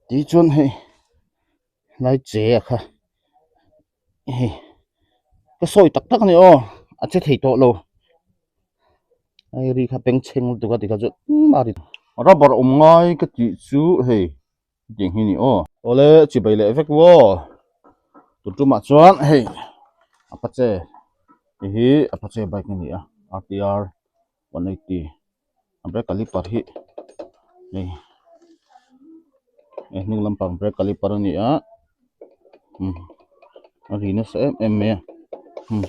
Tih chuan hei lai che a kha hei ka sawi tak tak a ni aw a che thei tawh lo hei ri kha bengchheng lutuk a tikha chu engmah a ri rubber awm ngai ka tih chu hei hetiang hi a ni aw. Awle chibai leh vek u aw tun tumah chuan hei apache hei hi apache bike a ni a R T R 180 a brake caliper hi hei a hnung lampang brake caliper a ni a umm a ri nasa em em mai a umm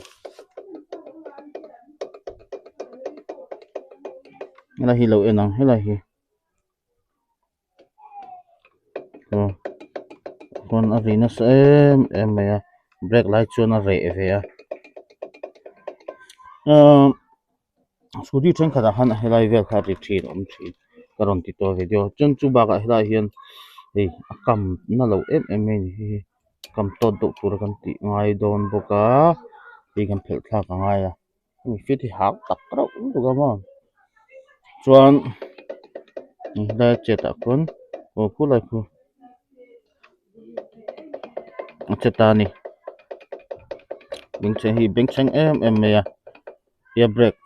helai hi lo en ang helai hi aw chuan a ri nasa em em mai a brake lai chuan a reh ve a ahh scooty thenkhat ah khan helai vel kha ri thin a awm thin ka rawn ti tawh video chuan chu bakah helai ah hian hei a kam na lo em em mai a ni hei hi kam tawt deuh tura kan tih ngai dawn bawk a hei kan phelh thlak a ngai a. hemi fit hi hau tak reuh lutuk a maw chuan helai a chet ah khuan aw khulai khu a che ta a ni bengchheng hi bengchheng em em mai a tia brake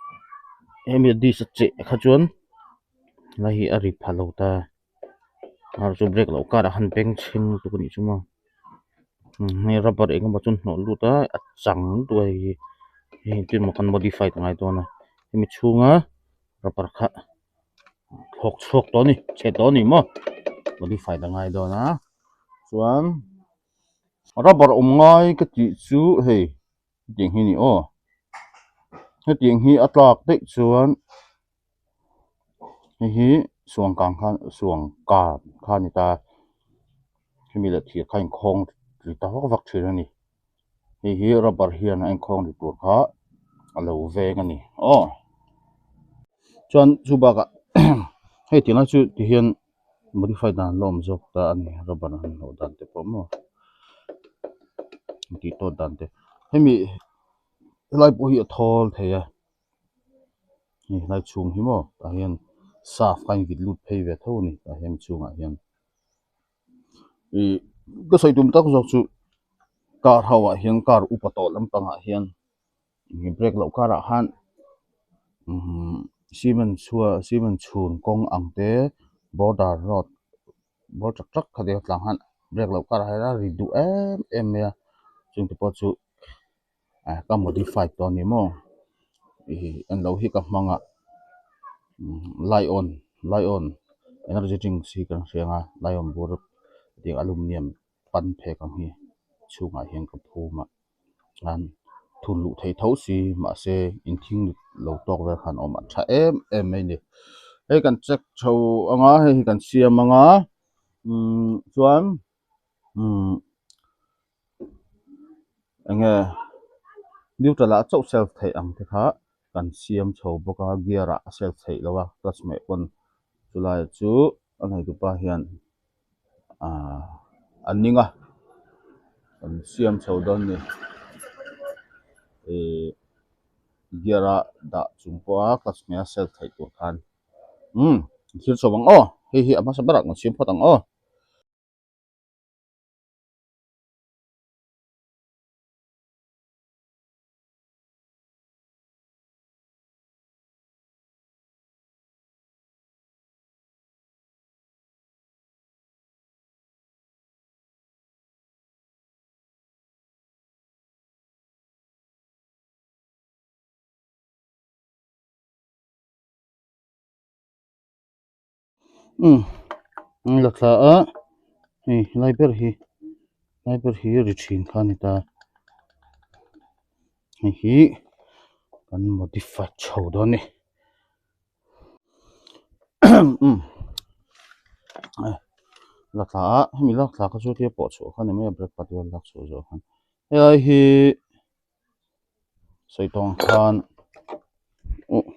hemi disc a cheh kha chuan helai hi a ri pha lo ta. Ar chu brake loh karah khan bengchheng lutuk a nih chu maw hei rubber eng emaw chu an hnawh lut a a chang lutuk a hei hi hei engtin emaw khan modified a ngai dawn a hemi chhunga rubber kha thlawk chhuak tawh a ni chhe tawh a ni maw modified a ngai dawn a chuan rubber awm ngai ka tih chu hei hetiang hi a ni aw hetiang hi a tlak daih chuan. Hei hi suang kang khan suang kar kha a ni ta hemi leh thir kha a inkhawng ri ta vak vak thin a ni hei hi rubber hian a inkhawng ri tur kha a lo veng a ni aw chuan chu bakah hei tih lai chu ti hian modify dan la awm zawk ta a ni rubber an hnawh dan te pawh maw tih tawt dan te hemi helai pawh hi a thawl thei a. Hei helai chhung hi maw tah hian saf kha a invit lut phei ve tho a ni tah hian chhungah hian ih ka sawi tum tak zawk chu car ho ah hian car upa tawh lampangah hian ih brake loh karah khan umm cement chhuah cement chhun kawng ang te border road bawr tak tak kha te tlang khan brake loh karah hian a ri duh em em mai a chungte pawh chu. Ah ka modify tawh a ni maw ih en loh hi ka hmang a lion lion energy drinks hi kan hria ang a lion bur tih aluminium pan phek ang hi chhungah hian ka phum a chuan thun luh theih tho si mahse inthing lo tawk vel khan a awm a tha em em mai a ni hei kan check chho ang a hei hi kan siam ang a umm chuan umm. Enge neutral ah chauh self theih ang te kha kan siam chho bawk a gear ah a self theih loh a clutch meh pawn chulai chu a neitupa hian ahh a ning a kan siam chho dawn a ni ihh gear a dah chung pawha clutch hmeh a self theih tur khan umm thil chho ang aw hei hi a hmasa berah kan siam phawt ang aw. Umm an la thla a hei helai ber hi helai ber hi ri thin kha a ni ta hei hi kan modify chho dawn a ni umm la thla a hemi lak thla kha chu tia pawh chhuah kha a ni mai a brake pad vel lak chhuah zawh khan helai hi. Sawi tawng khan uh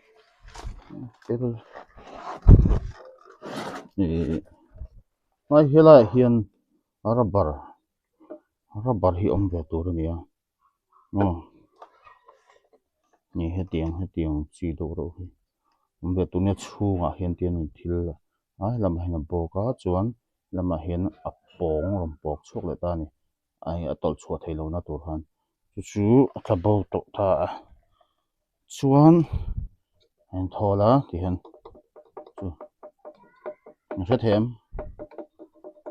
ih helai helaiah hian rubber rubber hi awm ve tur a ni a aw. Ni hetiang hetiang chi deuh reuh hi awm ve tun nia chhungah hian tiangin thil a helamah hian a bawk a chuan lamah hian a pawng rawn pawk chhuak leh ta a ni a hei a tawlh chhuah theih lohna tur khan chu chu a tla bo tawh ta a chuan a inthawl a tihian chu a hre thei em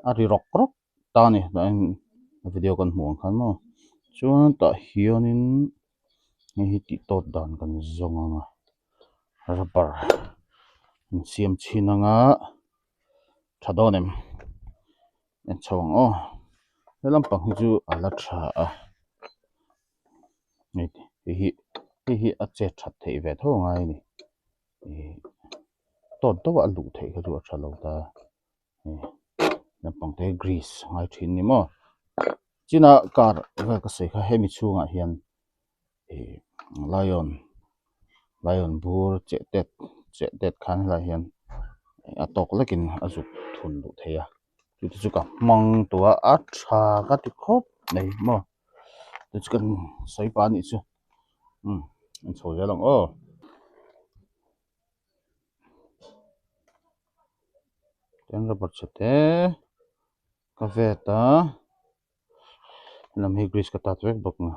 a ri rawk rawk ta a ni tah hian video kan hmuh ang khan maw chuan tah hianin hei hi tih tawt dan kan zawng ang a rubber an siam chhin ang a tha dawn em en chho ang aw he lampang hi chu a la tha a hei hi hei hi a chet that theih ve tho angai a ni ih tawt deuh a luh theih kha chu a tha lo ta hei lampang te hi grease a ngai thin a ni maw china car vel ka sawi kha hemi chhungah hian ih lion lion bur cheh tet cheh tet khan helaiah hian a tawk lekin a zuk thun duh thei a chu te chu ka hmang tawh a a tha ka ti khawp mai maw chu chu kan sawi pah a nih chu umm an chho zel ang aw. Chuan rubber chhe te ka vet a. Lam hi grease ka tat vek bawk a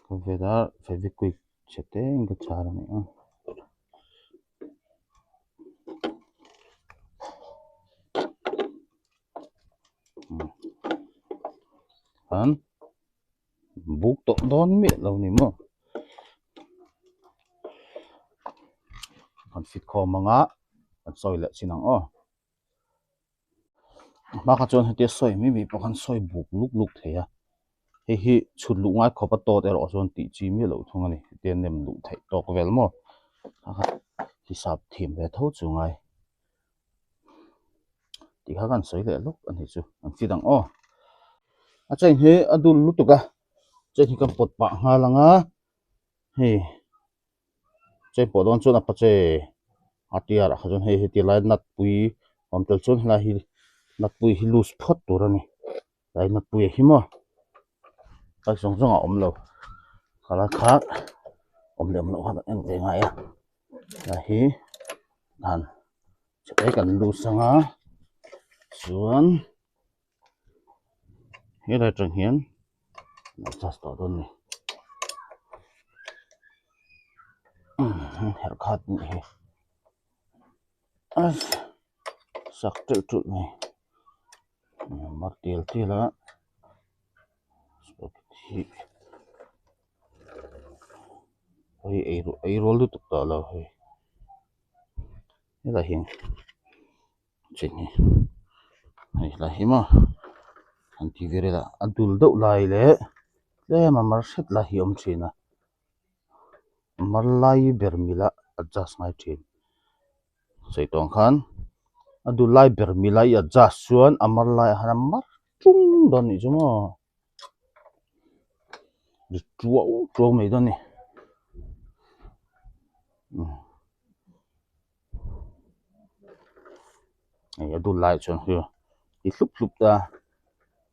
ka vet a fevikwik chhe te in ka char a ni a. Khan buk tawh dawn miah lo ni maw kan fit khawm ang a kan sawi leh chin ang aw a hma kha chuan hetia sawi mai mai pawh khan sawi buk luk luk thei a hei hi chhut luh ngai khawp a tawt erawh chuan tih chi miah loh thung a ni hetia nem luh theih tawk vel maw hisap thiam ve tho chu ngai. Tih kha kan sawi leh lawk a nih chu an fit ang aw a chain hi a dul lutuk a chain hi kan pawt pah nghal ang a hei chain pawh dawn chuan a pache a tiar ah kha chuan hei heti lai nut pui awm tel chuan helai hi nut pui hi loose phawt tur a ni tlai nut pui a hi maw bike zawng zawng a awm lo kala kha awm leh awm loh kha kan en ve ngai a helai hi dan chhe kan loose ang a chuan helai atang hian adjust tawh dawn a ni herh khat nih hi a sak teuh teuh mai mar tial tial a hi. Hei ei ei rual lutuk tawh lo hei helai hian chin hi hei helai hi maw an ti ve vel a a dul deuh lai leh tlem a mar hret lai hi a awm thin a mar lai ber mila adjust ngai thin sawi tawh ang khan a dul lai ber mila i adjust chuan a mar laiah khan a mar tung dawn anih chu maw. Ri tuau tuau mai dawn a ni hei a dul laiah chuan hei ti hlup hlup ta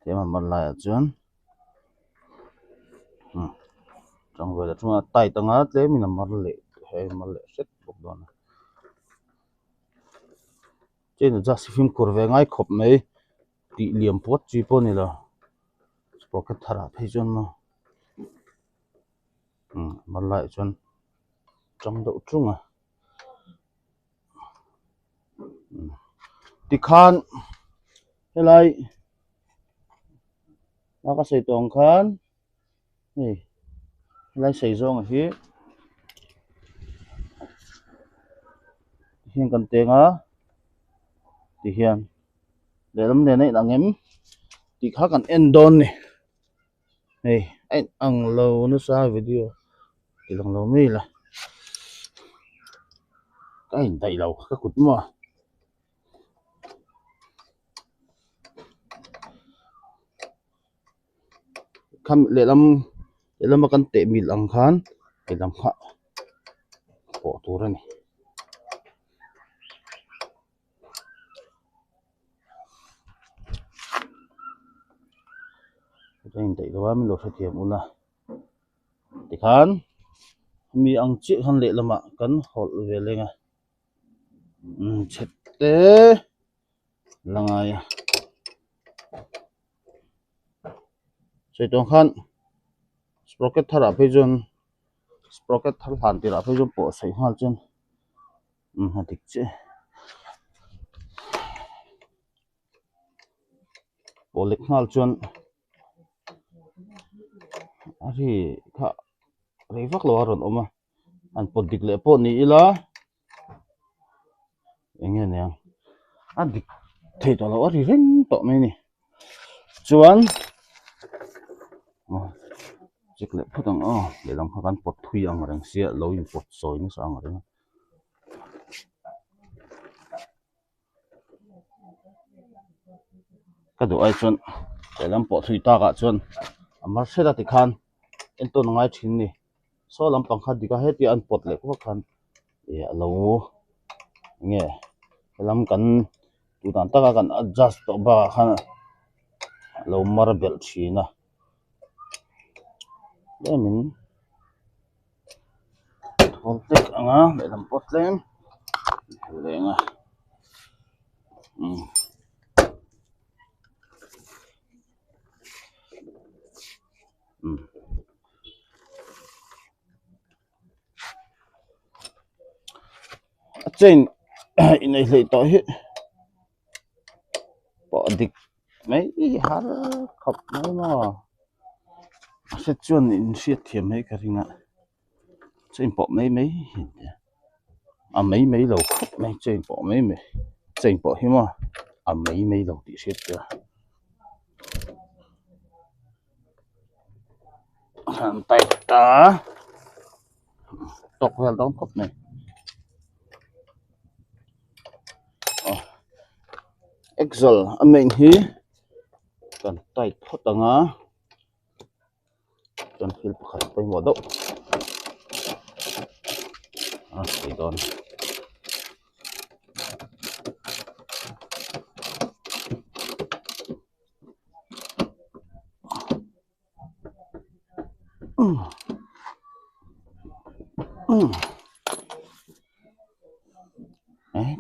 tlem a mar laiah chuan tang velah chuan a tight anga tlemin a mar leh hei a mar leh hret bawk dawn a chain adjust hi fimkhur ve ngai khawp mai. Tih liam puat chi pawh a ni lo sprocket thar ah phei chuan maw umm mar laiah chuan tang deuh tung a tikhan helai a ka sawi tawh ang khan hei helai sei zawng ah hi tihian kan teng a tihian. Lehlam nen a inang em tih kha kan en dawn a ni hei a inang lo nasa video ti lang lo mai ila ka indaih lo ka kut maw. Kham lehlam lehlama kan teh mil ang khan lehlam kha pawh tur a ni. Ka indaih lo a min lo hrethiam ula tikhan mi ang chiah khan lehlamah kan hawlh ve leng a umm chhet te la ngai a sawi tawng khan sprocket thar ah phei chuan sprocket thar hlan tirh ah phei chuan pawh sawi nghal chuan umm a dik chiah pawh lek nghal chuan a ri kha rei vak lo a rawn awm a an pawt dik leh pawh ni ila eng nge niang a dik thei tawh lo a ri reng tawh mai a ni chuan aw check leh phawt ang aw lehlam kha kan pawt thui ang reng sia lo in pawt sawi nasa ang reng a. Ka duh ai chuan lehlam pawh thui tak ah chuan a mar hret a tikhan entawn a ngai thin a ni saw lampang kha dik a hetia an pawt leh vak khan ih a lo enge helam kan duh dan taka kan adjust tawh bakah khan a lo mar belh thin a tlemin. Thawl hlek ang a lehlam pawh tlem leng a umm umm a chain inei hleih tawh hi pawh a dik mai har khawp mai maw a hriat chuan in hriat thiam mai ka ring a chain pawh mai mai a mai mai lo khawp mai chain pawh mai mai chain pawh hi maw a mai mai lo tih hriat tur a han tight ta tawk vel dawn khawp mai. Axle a main hi kan tight phawt ang a chuan thil pakhat pawimawh deuh a sawi dawn.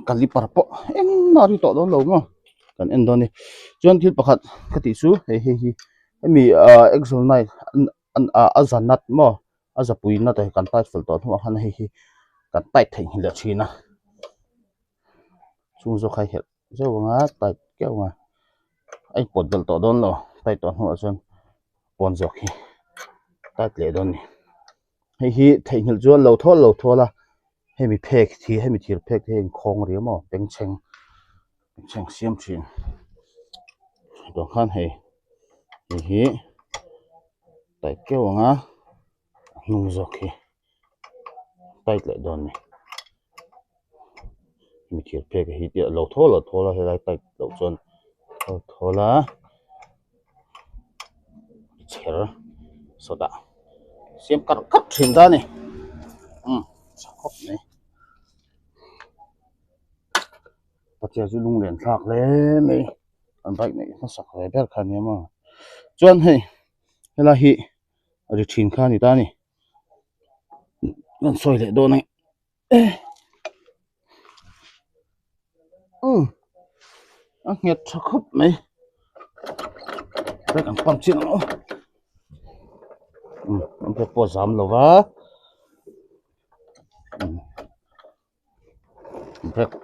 Caliper pawh engmah a ri tawh dawn lo maw kan en dawn a ni chuan thil pakhat ka tih chu hei hei hi hemi ah axle nut a za nut maw a zapui nut ah kan tight fel tawh hnuah khan hei hi kan tight theihnghilh leh thin a chung zawk kha i zeuh anga tight keuh anga a inpawt belh tawh dawn lo tight tawh hnuah chuan pawn zawk hi tight leh dawn a ni hei hi theihnghilh chuan lo thawl lo thawl a hemi phek thi hemi thir phek te hi a inkhawng riau maw bengchheng bengchheng siam thin tah khan hei hei hi tight keuh anga a hnung zawk hi tight leh dawn a ni. Mi thir phek hi te lo thawl a thawl a helai tight loh chuan a thawl a chher sawtah siam karh karh thin ta a ni umm tha khawp mai pathia chu lunglen thlak hle mai an bike neih hmasak ve ber kha a nia maw chuan hei helai hi a ri thin kha a ni ta a ni kan sawi leh dawn a ni. Umm a nghet tha khawp mai brake an pump chiang ang aw umm an brake pawh a zam lo va umm brake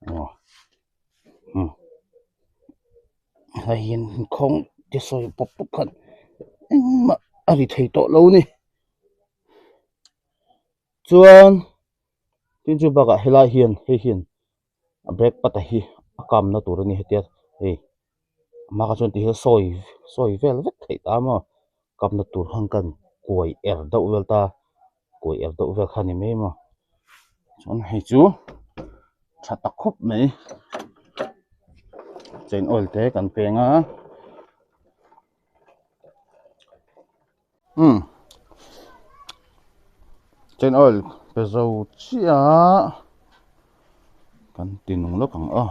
aw umm hei hian khawng te sawi pawp pawp khan engmah a ri thei tawh lo a ni. Chuan tin chu bakah helai hian hei hian a brake pad a hi a kamna tur a ni hetia hei a hma kha chuan ti hian sawi sawi vel vek theih ta maw kamna tur khan kan kuai er deuh vel ta kuai er deuh vel kha a ni mai maw chuan hei chu tha ta khawp mai chain oil te kan peng a. Umm chain oil pe zo chiah a kan ti nung lawk ang aw.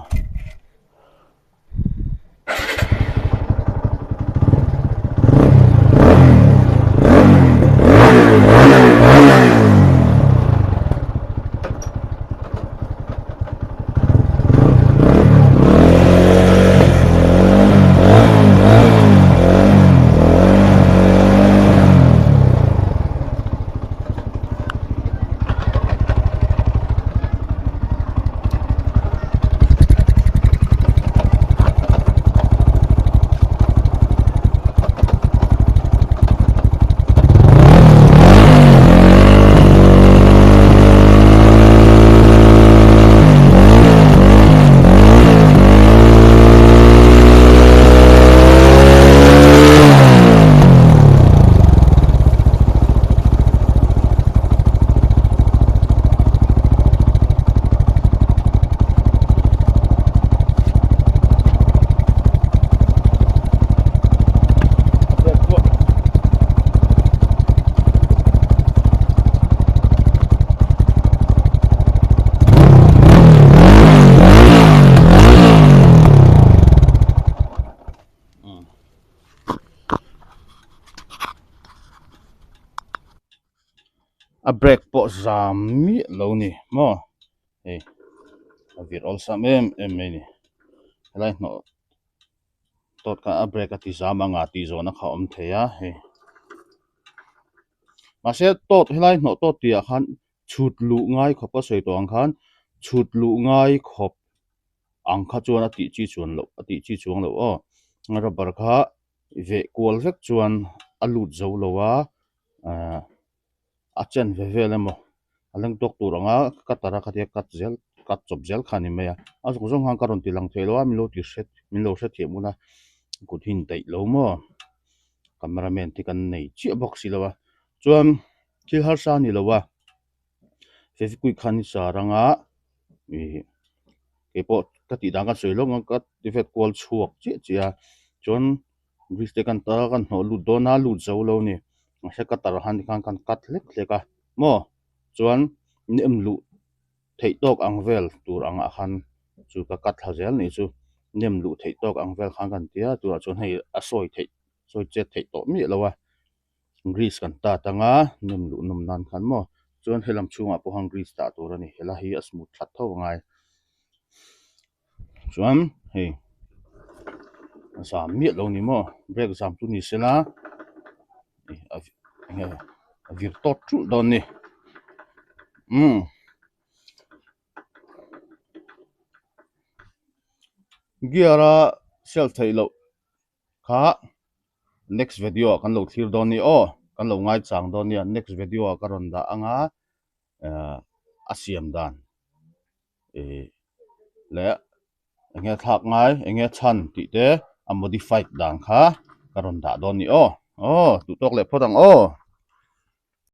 A brake pawh zam miah lo ni maw hei a vir awlsam em em mai a ni helai hnawh tawt kha a brake a ti zam ang a tih zawhna kha a awm thei a hei mahse tawt helai hnawh tawt tih ah khan chhut luh ngai khawp a sawi tawh ang khan chhut luh ngai khawp ang kha chuan a tih chi chuan loh a tih chi chuang loh aw rubber kha veh kual vek chuan a lut zo lo a ahh a chen ve vel emaw a leng tawk tur anga cutter a khatia cut zel cut chawp zel kha a ni mai a a zawng zawng khan ka rawn ti lang thei lo a min lo ti hre min lo hrethiam hun a kut hi in daih lo maw camera man te kan nei chiah bawk si lo a chuan thil harsa a ni lo a fevikwik khan i char anga ih keipawh ka tih dan ka sawi lawk ang ka ti vet kual chhuak chiah chiah a chuan grease te kan tar a kan hnawh lut dawn a lut zo lo a ni mahse ka tar han tikhan kan cut hlek hlek a maw chuan nem luh theih tawk ang vel tur angah khan chu ka cut thla zel nih chu nem luh theih tawk ang vel khan kan ti a tunah chuan hei a sawi theih sawi chet theih tawh miah lo a. Grease kan tat anga nem luh nawm nan khan maw chuan helam chhungah pawh khan grease dah tur a ni helai hi a smooth that tho angai chuan hei a zam miah lo ni maw brake zam chu ni sela eng nge a vir tawt thulh dawn a ni umm gear a self theih loh kha next video ah kan lo thlir dawn ni aw kan lo ngaichang dawn nia next video ah ka rawn dah anga eh a siam dan eh leh eng nge thlak ngai eng nge chhan tih te a modified dan kha ka rawn dah dawn ni aw aw duh tawk leh phawt ang aw.